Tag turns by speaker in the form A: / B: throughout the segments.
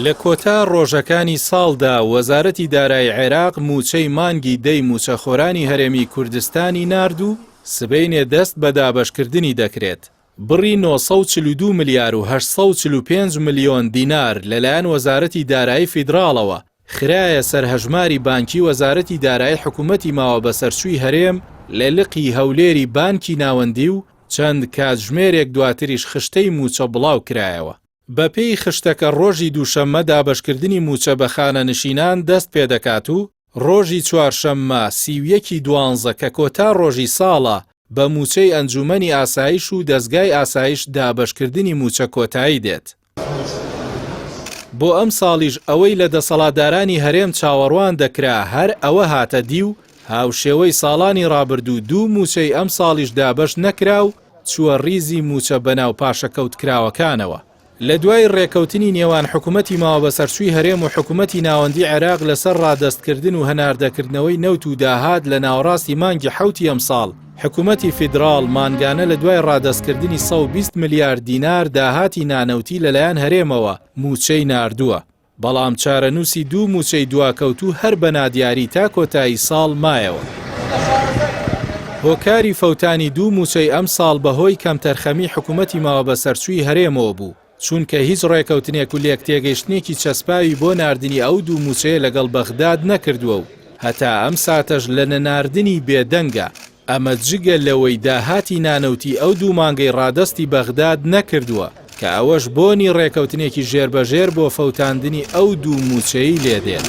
A: لە کۆتا ڕۆژەکانی ساڵدا وەزارەتی دارایی عێراق مووچەی مانگی دەی مووچەخۆرانی هەرێمی کوردستانی نارد و سبەینێ دەست بە دابەشکردنی دەکرێت. بڕی 942 ملیار و 845 ملیۆن دینار لەلایەن وەزارەتی دارایی فیدراڵەوە خرایە سەر هەژماری بانکی وەزارەتی دارایی حکوومەتی ماوەبەسەرچووی هەرێم لە لقی هەولێری بانکی ناوەندی و چەند کاتژمێرێک دواتریش خشتەی مووچە بڵاو کرایەوە. بەپێی خشتەکە ڕۆژی دووشەممە دابەشکردنی مووچە بە خانەنشینان دەست پێدەکات و ڕۆژی چوارشەممە 31 ی دوانزە کە کۆتا ڕۆژی ساڵە بە مووچەی ئەنجوومەنی ئاسایش و دەزگای ئاسایش دابەشکردنی مووچە کۆتایی دێت. بۆ ئەمساڵیش ئەوەی لە دەسەڵاتدارانی هەرێم چاوەڕوان دەکرا هەر ئەوە هاتە دی و هاوشێوەی ساڵانی ڕابردوو دوو مووچەی ئەمساڵیش دابەش نەکرا و چووە ڕیزی مووچە بەناو پاشەکەوتکراوەکانەوە. لە دوای ڕێکەوتنی نێوان حکومەتی ماوەبەسەرچووی هەرێم و حکومەتی ناوەندی عێراق لەسەر ڕادەستکردن و هەناردەکردنەوەی نەوت و داهات لە ناوەڕاستی مانگی حەوتی ئەمساڵ، حکومەتی فیدراڵ مانگانە لە دوای ڕادەستکردنی 120 ملیار دینار داهاتی نانەوتی لەلایەن هەرێمەوە مووچەی ناردووە، بەڵام چارەنووسی دوو مووچەی دواکەوتوو هەر بە نادیاری تا کۆتایی ساڵ مایەوە. هۆکاری فەوتانی دوو مووچەی ئەمساڵ بەهۆی کەمتەرخەمی حکومەتی ماوەبەسەرچووی هەرێمەوە بوو، چونکە هیچ ڕێکەوتنێک و لێکتێگەیشتنێکی چەسپاوی بۆ ناردنی ئەو دوو مووچەیە لەگەڵ بەغداد نەکردووە و هەتا ئەم ساتەش لە نەناردنی بێدەنگە، ئەمە جگە لەوەی داهاتی نانەوتی ئەو دوو مانگەی ڕادەستی بەغداد نەکردووە، کە ئەوەش بۆنی ڕێکەوتنێکی ژێربەژێر بۆ فەوتاندنی ئەو دوو مووچەی لێدێت.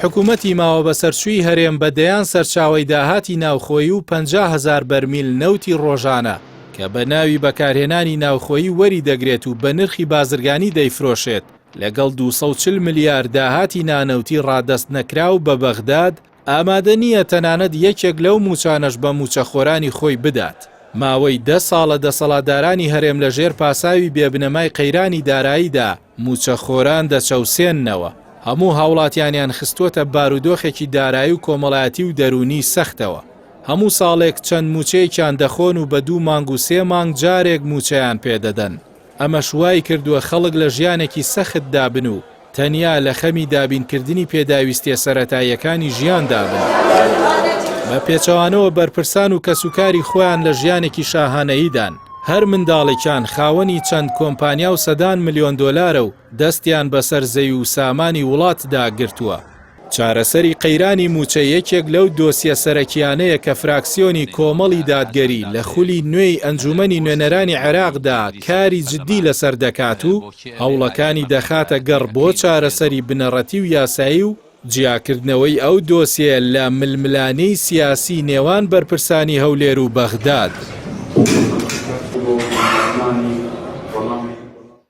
A: حکومەتی ماوەبەسەرچووی هەرێم بە دەیان سەرچاوەی داهاتی ناوخۆیی و 50 هەزار بەرمیل نەوتی ڕۆژانە کە بە ناوی بەکارهێنانی ناوخۆیی وەری دەگرێت و بە نرخی بازرگانی دەیفرۆشێت، لەگەڵ 240 ملیار داهاتی نانەوتی ڕادەست نەکراو بە بەغداد، ئامادە نییە تەنانەت یەکێک لەو مووچانەش بە مووچەخۆرانی خۆی بدات. ماوەی دە ساڵە دەسەڵاتدارانی هەرێم لە ژێر پاساوی بێبنەمای قەیرانی داراییدا مووچەخۆران دەچەوسێننەوە، هەموو هاوڵاتیانیان خستووەتە بارودۆخێکی دارایی و کۆمەڵایەتی و دەروونی سەختەوە. هەموو ساڵێک چەند مووچەیەکیان دەخۆن و بە دوو مانگ و سێ مانگ جارێک مووچەیان پێدەدەن. ئەمەش وایکردووە خەڵک لە ژیانێکی سەختدا بن و تەنیا لە خەمی دابینکردنی پێداویستییە سەرەتاییەکانی ژیاندا بن. بە پێچەوانەوە بەرپرسان و کەسوکاری خۆیان لە ژیانێکی شاهانەییدان، هەر منداڵێکیان خاوەنی چەند کۆمپانیا و سەدان ملیۆن دۆلارە و دەستیان بەسەر زەوی و سامانی وڵاتدا گرتووە. چارەسەری قەیرانی مووچە یەکێک لەو دۆسیە سەرەکییانەیە کە فراکسیۆنی کۆمەڵی دادگەری لە خولی نوێی ئەنجوومەنی نوێنەرانی عێراقدا کاری جددی لەسەر دەکات و هەوڵەکانی دەخاتە گەڕ بۆ چارەسەری بنەڕەتی و یاسایی و جیاکردنەوەی ئەو دۆسیەیە لە ململانێی سیاسی نێوان بەرپرسانی هەولێر و بەغداد.